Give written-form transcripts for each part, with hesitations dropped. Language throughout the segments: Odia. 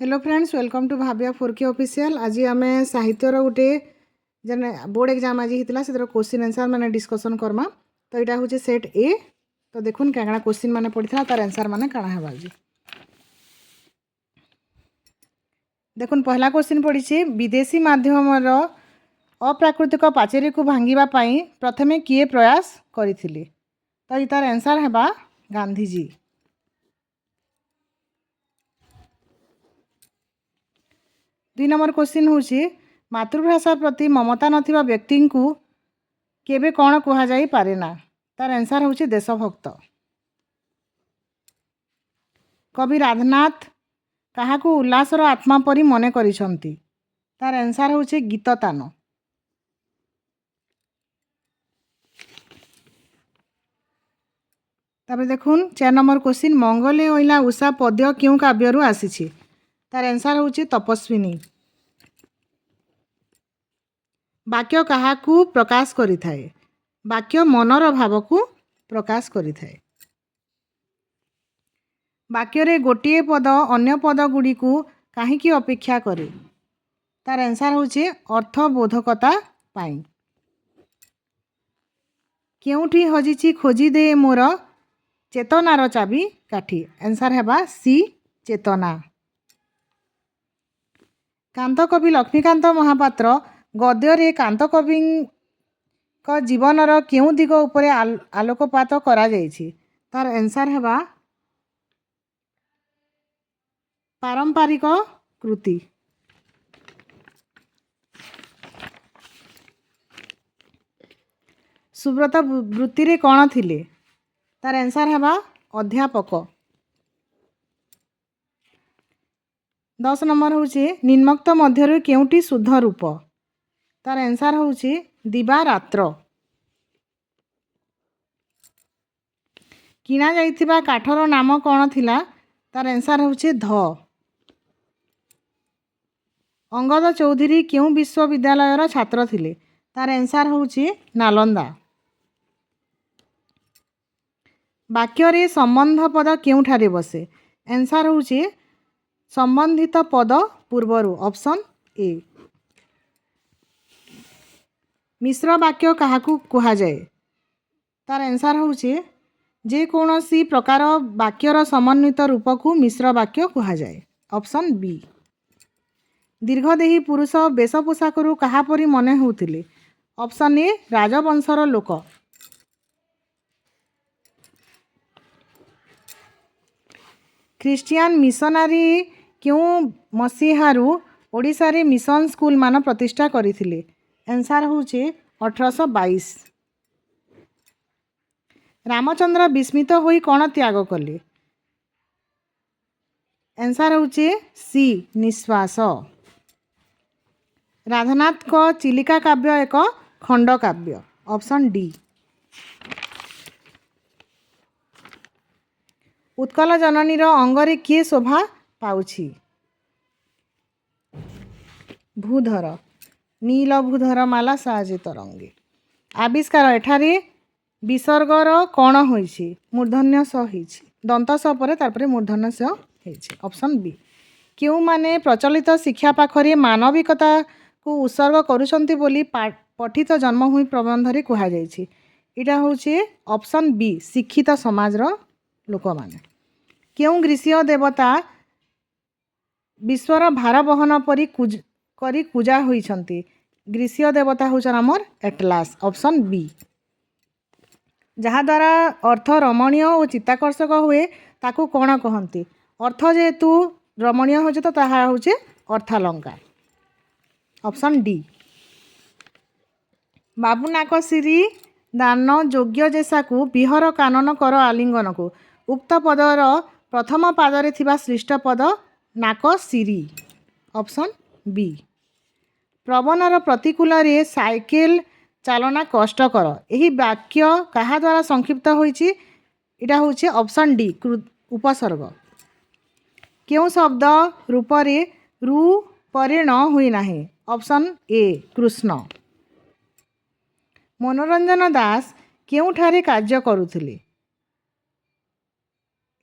Hello friends, welcome to Bhabya 4K official. ଆଜି ଆମେ ସାହିତ୍ୟର ଗୋଟେ ଯେନ୍ ବୋର୍ଡ଼ ଏକ୍ଜାମ୍ ଆଜି ହେଇଥିଲା, ସେଥିର କୋଶ୍ଚିନ୍ ଆନ୍ସର୍ ମାନେ ଡିସ୍କସନ୍ କର୍ମା। ତ ଏଇଟା ହେଉଛି ସେଟ୍ ଏ। ତ ଦେଖୁନ୍, କାଣା କାଣା କୋଶ୍ଚିନ୍ ମାନେ ପଡ଼ିଥିଲା, ତାର ଆନ୍ସର୍ ମାନେ କାଣା ହେବା ଆଜି ଦେଖୁନ୍। ପହଲା କୋଶ୍ଚିନ୍ ପଡ଼ିଛି, ବିଦେଶୀ ମାଧ୍ୟମର ଅପ୍ରାକୃତିକ ପାଚେରୀକୁ ଭାଙ୍ଗିବା ପାଇଁ ପ୍ରଥମେ କିଏ ପ୍ରୟାସ କରିଥିଲେ? ତ ତାର ଆନ୍ସର୍ ହେବା ଗାନ୍ଧିଜୀ। 2 ନମ୍ବର କୋଶ୍ଚିନ୍ ହେଉଛି, ମାତୃଭାଷା ପ୍ରତି ମମତା ନଥିବା ବ୍ୟକ୍ତିଙ୍କୁ କେବେ କ'ଣ କୁହାଯାଇପାରେ ନା? ତାର ଆନ୍ସର୍ ହେଉଛି ଦେଶଭକ୍ତ। କବି ରାଧାନାଥ କାହାକୁ ଉଲ୍ଲାସର ଆତ୍ମା ପରି ମନେ କରିଛନ୍ତି? ତାର ଆନ୍ସର୍ ହେଉଛି ଗୀତତାନ। ତାପରେ ଦେଖୁନ୍, 4 ନମ୍ବର କୋଶ୍ଚିନ୍, ମଙ୍ଗଲେ ଅଇଲା ଉଷା ପଦ୍ୟ କେଉଁ କାବ୍ୟରୁ ଆସିଛି? ତାର ଆନ୍ସର୍ ହେଉଛି ତପସ୍ୱିନୀ। ବାକ୍ୟ କାହାକୁ ପ୍ରକାଶ କରିଥାଏ? ବାକ୍ୟ ମନର ଭାବକୁ ପ୍ରକାଶ କରିଥାଏ। ବାକ୍ୟରେ ଗୋଟିଏ ପଦ ଅନ୍ୟ ପଦ ଗୁଡ଼ିକୁ କାହିଁକି ଅପେକ୍ଷା କରେ? ତାର ଆନ୍ସର୍ ହେଉଛି ଅର୍ଥବୋଧକତା ପାଇଁ। କେଉଁଠି ହଜିଛି ଖୋଜି ଦେ ମୋର ଚେତନାର ଚାବି କାଠି। ଆନ୍ସର୍ ହେବା ସି, ଚେତନା। କାନ୍ତକବି ଲକ୍ଷ୍ମୀକାନ୍ତ ମହାପାତ୍ର ଗଦ୍ୟରେ କାନ୍ତକବିଙ୍କ ଜୀବନର କେଉଁ ଦିଗ ଉପରେ ଆଲୋକପାତ କରାଯାଇଛି? ତାର ଆନ୍ସର୍ ହେବା ପାରମ୍ପରିକ କୃତି। ସୁବ୍ରତ ବୃତ୍ତିରେ କ'ଣ ଥିଲେ? ତାର ଆନ୍ସର୍ ହେବା ଅଧ୍ୟାପକ। 10 ନମ୍ବର ହେଉଛି, ନିମ୍ନୋକ୍ତ ମଧ୍ୟରୁ କେଉଁଟି ଶୁଦ୍ଧ ରୂପ? ତାର ଆନ୍ସର୍ ହେଉଛି ଦିବାରାତ୍ର। କିଣା ଯାଇଥିବା କାଠର ନାମ କ'ଣ ଥିଲା? ତାର ଆନ୍ସର୍ ହେଉଛି ଧ। ଅଙ୍ଗଦ ଚୌଧୁରୀ କେଉଁ ବିଶ୍ୱବିଦ୍ୟାଳୟର ଛାତ୍ର ଥିଲେ? ତାର ଆନ୍ସର୍ ହେଉଛି ନାଲନ୍ଦା। ବାକ୍ୟରେ ସମ୍ବନ୍ଧ ପଦ କେଉଁଠାରେ ବସେ? ଆନ୍ସର୍ ହେଉଛି ସମ୍ବନ୍ଧିତ ପଦ ପୂର୍ବରୁ, ଅପସନ୍ ଏ। ମିଶ୍ର ବାକ୍ୟ କାହାକୁ କୁହାଯାଏ? ତାର ଆନ୍ସର୍ ହେଉଛି ଯେକୌଣସି ପ୍ରକାର ବାକ୍ୟର ସମନ୍ୱିତ ରୂପକୁ ମିଶ୍ର ବାକ୍ୟ କୁହାଯାଏ, ଅପସନ୍ ବି। ଦୀର୍ଘଦେହୀ ପୁରୁଷ ବେଶ ପୋଷାକରୁ କାହା ପରି ମନେ ହେଉଥିଲେ? ଅପସନ୍ ଏ, ରାଜବଂଶର ଲୋକ। ଖ୍ରୀଷ୍ଟିଆନ ମିଶନାରୀ କେଉଁ ମସିହାରୁ ଓଡ଼ିଶାରେ ମିଶନ ସ୍କୁଲମାନ ପ୍ରତିଷ୍ଠା କରିଥିଲେ? ଆନ୍ସର୍ ହେଉଛି 1822। ରାମଚନ୍ଦ୍ର ବିସ୍ମିତ ହୋଇ କ'ଣ ତ୍ୟାଗ କଲେ? ଆନ୍ସର୍ ହେଉଛି ସି, ନିଶ୍ୱାସ। ରାଧାନାଥଙ୍କ ଚିଲିକା କାବ୍ୟ ଏକ ଖଣ୍ଡକାବ୍ୟ, ଅପସନ୍ ଡି। ଉତ୍କଳ ଜନନୀର ଅଙ୍ଗରେ କିଏ ଶୋଭା ପାଉଛି? ଭୂଧର। ନୀଳ ଭୂଧର ମାଲା ସାଜେ ତରଙ୍ଗେ। ଆବିଷ୍କାର, ଏଠାରେ ବିସର୍ଗର କ'ଣ ହୋଇଛି? ମୂର୍ଦ୍ଧନ୍ୟ ସ ହେଇଛି। ଦନ୍ତ ସ ପରେ ତାପରେ ମୂର୍ଦ୍ଧନ୍ୟ ସ ହେଇଛି, ଅପସନ୍ ବି। କେଉଁମାନେ ପ୍ରଚଳିତ ଶିକ୍ଷା ପାଖରେ ମାନବିକତାକୁ ଉତ୍ସର୍ଗ କରୁଛନ୍ତି ବୋଲି ପଠିତ ଜନ୍ମଭୂମି ପ୍ରବନ୍ଧରେ କୁହାଯାଇଛି? ଏଇଟା ହେଉଛି ଅପସନ୍ ବି, ଶିକ୍ଷିତ ସମାଜର ଲୋକମାନେ। କେଉଁ ଗ୍ରୀସୀୟ ଦେବତା ବିଶ୍ୱର ଭାର ବହନ ପରି କରି ପୂଜା ହୋଇଛନ୍ତି? ଗ୍ରୀସୀୟ ଦେବତା ହେଉଛନ୍ ଆମର ଆଟଲାସ୍, ଅପସନ୍ ବି। ଯାହାଦ୍ୱାରା ଅର୍ଥ ରମଣୀୟ ଓ ଚିତ୍ତାକର୍ଷକ ହୁଏ, ତାକୁ କ'ଣ କହନ୍ତି? ଅର୍ଥ ଯେହେତୁ ରମଣୀୟ ହେଉଛି, ତ ତାହା ହେଉଛି ଅର୍ଥାଳଙ୍କାର, ଅପସନ୍ ଡି। ବାବୁନାକ ଶ୍ରୀ ଦାନ ଯୋଗ୍ୟ ଯେସାକୁ ବିହର କାନନ କର ଆଲିଙ୍ଗନକୁ, ଉକ୍ତ ପଦର ପ୍ରଥମ ପାଦରେ ଥିବା ଶ୍ଲିଷ୍ଟ ପଦ? ନାକ ସିରି, ଅପସନ୍ ବି। ପବନର ପ୍ରତିକୂଳରେ ସାଇକେଲ ଚାଳନା କଷ୍ଟକର, ଏହି ବାକ୍ୟ କାହା ଦ୍ୱାରା ସଂକ୍ଷିପ୍ତ ହୋଇଛି? ଏଇଟା ହେଉଛି ଅପସନ୍ ଡି, ଉପସର୍ଗ। କେଉଁ ଶବ୍ଦ ରୂପରେ ରୁ ପରେ ଣ ହୁଏ ନାହିଁ? Option A, Krishna. ମନୋରଞ୍ଜନ ଦାସ କେଉଁଠାରେ କାର୍ଯ୍ୟ କରୁଥିଲେ?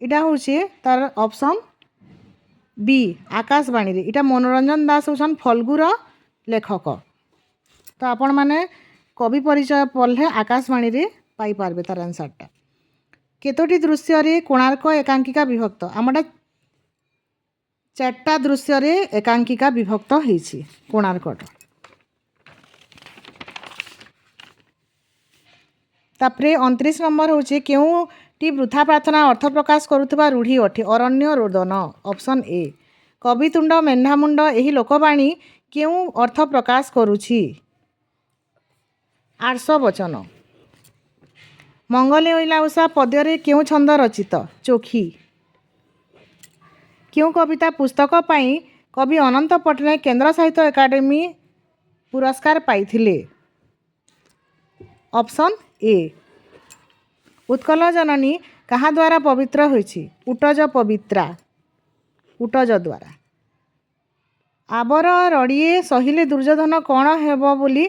ଏଇଟା ହେଉଛି ତାର ଅପସନ୍ ବି ଆକାଶବାଣୀରେ। ଏଇଟା ମନୋରଞ୍ଜନ ଦାସ ହେଉଛନ୍ ଫଲ୍ଗୁର ଲେଖକ। ତ ଆପଣମାନେ କବି ପରିଚୟ ପଢ଼ିଲେ ଆକାଶବାଣୀରେ ପାଇପାରିବେ ତାର ଆନ୍ସର୍ଟା। କେତୋଟି ଦୃଶ୍ୟରେ କୋଣାର୍କ ଏକାଙ୍କିକା ବିଭକ୍ତ? ଆମଟା ଚାରିଟା ଦୃଶ୍ୟରେ ଏକାଙ୍କିକା ବିଭକ୍ତ ହେଇଛି କୋଣାର୍କଟା। ତାପରେ 29 ନମ୍ବର ହେଉଛି, କେଉଁଟି ବୃଥା ପ୍ରାର୍ଥନା ଅର୍ଥ ପ୍ରକାଶ କରୁଥିବା ରୂଢ଼ି ଅଟେ? ଅରଣ୍ୟ ରୋଦନ, ଅପସନ୍ ଏ। କବିତୁଣ୍ଡ ମେଣ୍ଢାମୁଣ୍ଡ ଏହି ଲୋକବାଣୀ କେଉଁ ଅର୍ଥ ପ୍ରକାଶ କରୁଛି? ଆର୍ଷ ବଚନ। ମଙ୍ଗଲେ ଅଇଲା ଉଷା ପଦ୍ୟରେ କେଉଁ ଛନ୍ଦ ରଚିତ? ଚୋଖୀ। କେଉଁ କବିତା ପୁସ୍ତକ ପାଇଁ କବି ଅନନ୍ତ ପଟ୍ଟନାୟକ କେନ୍ଦ୍ର ସାହିତ୍ୟ ଏକାଡେମୀ ପୁରସ୍କାର ପାଇଥିଲେ? Option A. Utkal ଜନନୀ କାହା ଦ୍ୱାରା ପବିତ୍ର ହୋଇଛି? ଉଟଜ ପବିତ୍ରା, ଉଟଜ ଦ୍ୱାରା। ଆବର ରଡ଼ିଏ ସହିଲେ ଦୁର୍ଯ୍ୟୋଧନ କ'ଣ ହେବ ବୋଲି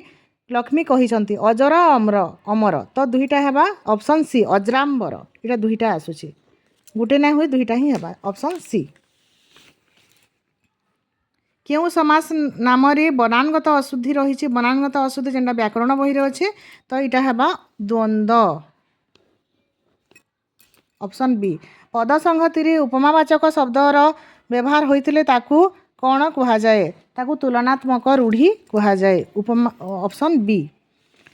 ଲକ୍ଷ୍ମୀ କହିଛନ୍ତି? ଅଜର ଅମର, ଅମର ତ ଦୁଇଟା ହେବା, ଅପସନ୍ ସି, ଅଜ୍ରାମ୍ବର। ଏଇଟା ଦୁଇଟା ଆସୁଛି, ଗୋଟେ ନାଇଁ ହୁଏ, ଦୁଇଟା ହିଁ ହେବା, ଅପସନ୍ ସି। କେଉଁ ସମାସ ନାମରେ ବନାନଗତ ଅଶୁଦ୍ଧି ରହିଛି? ବନାନଗତ ଅଶୁଦ୍ଧି ଯେନ୍ଟା ବ୍ୟାକରଣ ବହିରେ ଅଛେ, ତ ଏଇଟା ହେବା ଦ୍ୱନ୍ଦ୍ୱ, ଅପସନ୍ ବି। ପଦ ସଂହତିରେ ଉପମାବାଚକ ଶବ୍ଦର ବ୍ୟବହାର ହୋଇଥିଲେ ତାକୁ କ'ଣ କୁହାଯାଏ? ତାକୁ ତୁଳନାତ୍ମକ ରୂଢ଼ି କୁହାଯାଏ, ଉପମା, ଅପସନ୍ ବି।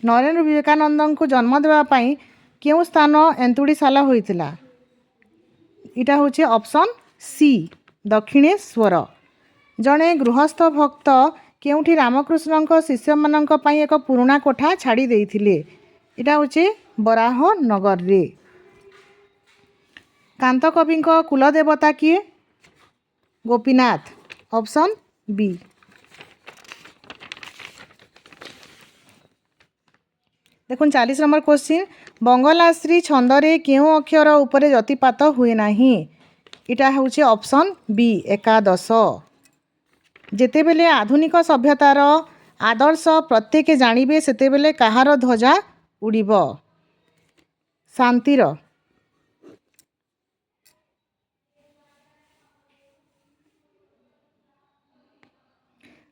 ନରେନ୍ଦ୍ର ବିବେକାନନ୍ଦଙ୍କୁ ଜନ୍ମ ଦେବା ପାଇଁ କେଉଁ ସ୍ଥାନ ଏନ୍ତୁଡ଼ିଶାଳ ହୋଇଥିଲା? ଏଇଟା ହେଉଛି ଅପସନ୍ ସି, ଦକ୍ଷିଣେଶ୍ୱର। ଜଣେ ଗୃହସ୍ଥ ଭକ୍ତ କେଉଁଠି ରାମକୃଷ୍ଣଙ୍କ ଶିଷ୍ୟମାନଙ୍କ ପାଇଁ ଏକ ପୁରୁଣା କୋଠା ଛାଡ଼ି ଦେଇଥିଲେ? ଏଇଟା ହେଉଛି ବରାହନଗରରେ। କାନ୍ତ କବିଙ୍କ କୁଲଦେବତା କିଏ? Gopinath, option B. ଦେଖୁন 40 নম্বর কোশ্চিন, ବଙ୍ଗଳାଶ୍ରୀ ଛନ୍ଦରେ କେଉଁ ଅକ୍ଷର ଉପରେ ଯତିପାତ ହୁଏ ନାହିଁ? ଏଇଟା ହେଉଛି ଅପସନ୍ ବି, ଏକାଦଶ। ଯେତେବେଳେ ଆଧୁନିକ ସଭ୍ୟତାର ଆଦର୍ଶ ପ୍ରତ୍ୟେକ ଜାଣିବେ, ସେତେବେଳେ କାହାର ଧ୍ୱଜା ଉଡ଼ିବ? ଶାନ୍ତିର।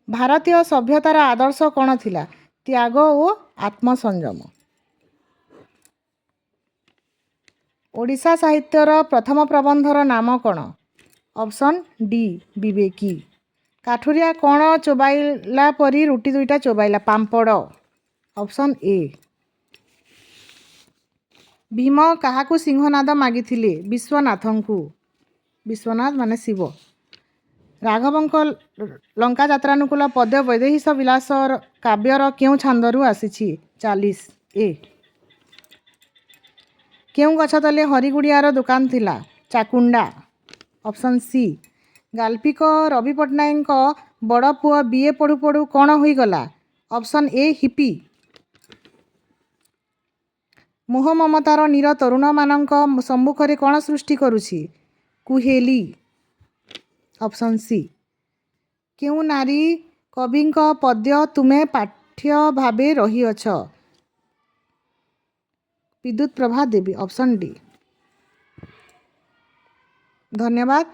ଭାରତୀୟ ସଭ୍ୟତାର ଆଦର୍ଶ କ'ଣ ଥିଲା? ତ୍ୟାଗ ଓ ଆତ୍ମସଂଯମ। ଓଡ଼ିଶା ସାହିତ୍ୟର ପ୍ରଥମ ପ୍ରବନ୍ଧର ନାମ କ'ଣ? Option D, ବିବେକୀ। କାଠୁରିଆ କ'ଣ ଚୋବାଇଲା ପରି ରୁଟି ଦୁଇଟା ଚୋବାଇଲା? ପାମ୍ପଡ଼, ଅପସନ୍ ଏ। ଭୀମ କାହାକୁ ସିଂହନାଦ ମାଗିଥିଲେ? ବିଶ୍ୱନାଥଙ୍କୁ, ବିଶ୍ୱନାଥ ମାନେ ଶିବ। ରାଘବଙ୍କ ଲଙ୍କା ଯାତ୍ରାନୁକୂଳ ପଦ୍ୟ ବୈଦେହୀଶ ବିଳାସ କାବ୍ୟର କେଉଁ ଛାନ୍ଦରୁ ଆସିଛି? 40 ଏ। କେଉଁ ଗଛ ତଳେ ହରିଗୁଡ଼ିଆର ଦୋକାନ ଥିଲା? ଚାକୁଣ୍ଡା, ଅପସନ୍ ସି। ଗାଳ୍ପିକ ରବି ପଟ୍ଟନାୟକଙ୍କ ବଡ଼ ପୁଅ ବିଏ ପଢ଼ୁ ପଢ଼ୁ କ'ଣ ହୋଇଗଲା? Option A, hippie. ମୋହ ମମତାର ନୀର ତରୁଣମାନଙ୍କ ସମ୍ମୁଖରେ କ'ଣ ସୃଷ୍ଟି କରୁଛି? କୁହେଲି, ଅପସନ୍ ସି। କେଉଁ ନାରୀ କବିଙ୍କ ପଦ୍ୟ ତୁମେ ପାଠ୍ୟ ଭାବେ ରହିଅଛ? ବିଦ୍ୟୁତ ପ୍ରଭା ଦେବୀ, ଅପସନ୍ ଡି। ଧନ୍ୟବାଦ।